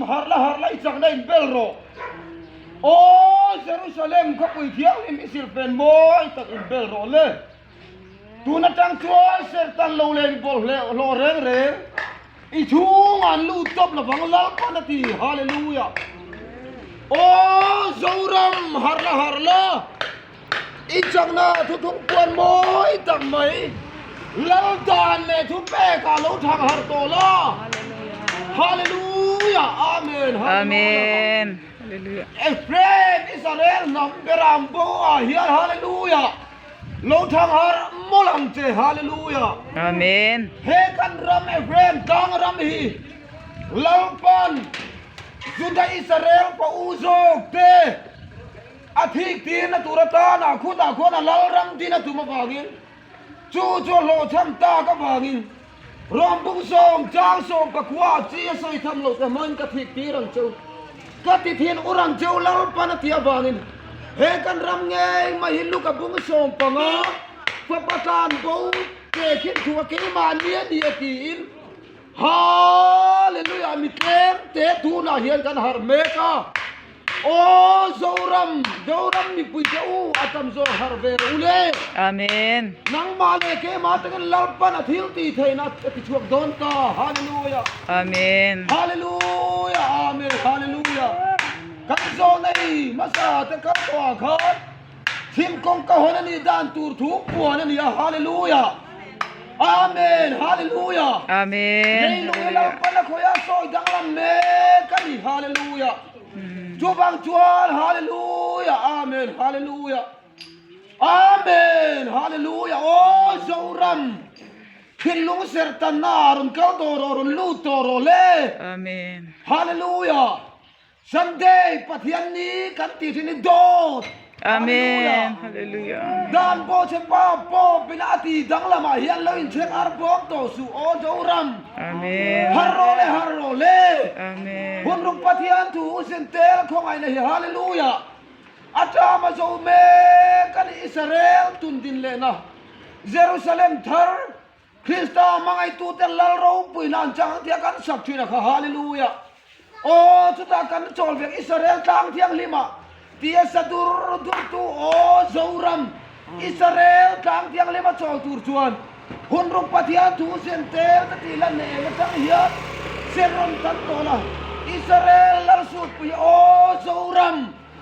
Harh la, harh la, i chakna inbel rawh. Aw Jerusalem, khawpui thianghlim i silhfen mawi tak inbel rawh le. Tun atang chuan serhtan lo leh mi bawlhhleh hlawh reng reng i chhungah an lut tawp lovang Lalpan a ti. Hallelujah! Aw Zoram, harh la harh la, i chakna thuthlung puan mawi tak mai Lal dan leh thupek ah lo thang harh tawh la. Hallelujah! Amen! Amen! Hallelujah! Ephraim, Israel hnam beram bo ah hian Hallelujah! Lo thang har mawlh ang che, Hallelujah. Amen. He kan ram Ephraim tlang ram hi Lalpan Juda Israel pa u zawk te a thik tirna tur atana khutah khuan a lal ram din a tum avangin chu chu a hlawhchham tak avangin Rawmbung sawm, chang sawm pakhua chi a sawi tham loh te hmangin ka thik tir ang cheu. Ka ti thin ur ang cheu Lalpan a ti avangin he kan ram ngei mai hi Luka bung 15 fapa tlan bo te khin thu a keimah ni a ni a tiin Hallelujah mi tlem te tunah hian kan harh mek a. Aw Zoram, Zoram mipui te u a tam zawk harh ve rawh u le. Amen. Nangmah leh keimah takin Lalpan a thil tih theihna a ti chhuak dawn ta. Hallelujah. Amen. Hallelujah. Amen. Hallelujah. Kan zawhna i hmasa te kal tawh ah khan thim kawngka hawn a nih dan tur thu puan a ni a. Hallelujah. Amen. Hallelujah. Amen. Leilung hi Lalpan a khawih a sawi danglam mek a ni. Hallelujah. Chuvang chuan Hallelujah Amen Hallelujah Amen Hallelujah Aw Zoram thinlung serhtanna ah rawn kal tawh rawh rawn lut tawh rawh le Amen Hallelujah Sunday Pathian ni kan tih thin hi dawt Amen Hallelujah Dan pawh che pa pawp in a ti danglam ah hian lo in chhek ar bawm tawh suh aw Zoram Amen Har rawh le har rawh le Amen Hun ruk Pathian thu u sin tel khawngaihna hi Hallelujah a ṭam a zo mek a ni Israel tun din lehna Jerusalem thar Krista hmangaihtu ten Lal ropuina an chang ang tia kan sak thin a kha Hallelujah Aw chutah kan chawl vek Israel tlang thianghlim ah tia sa dur dur tu aw Zoram Israel tlang thianghlim a chawl tur chuan hun ruk Pathian thu zen tel te tih lan nei em atang hian ser rawn tan tawh la Israel Lal sutpui aw Zoram.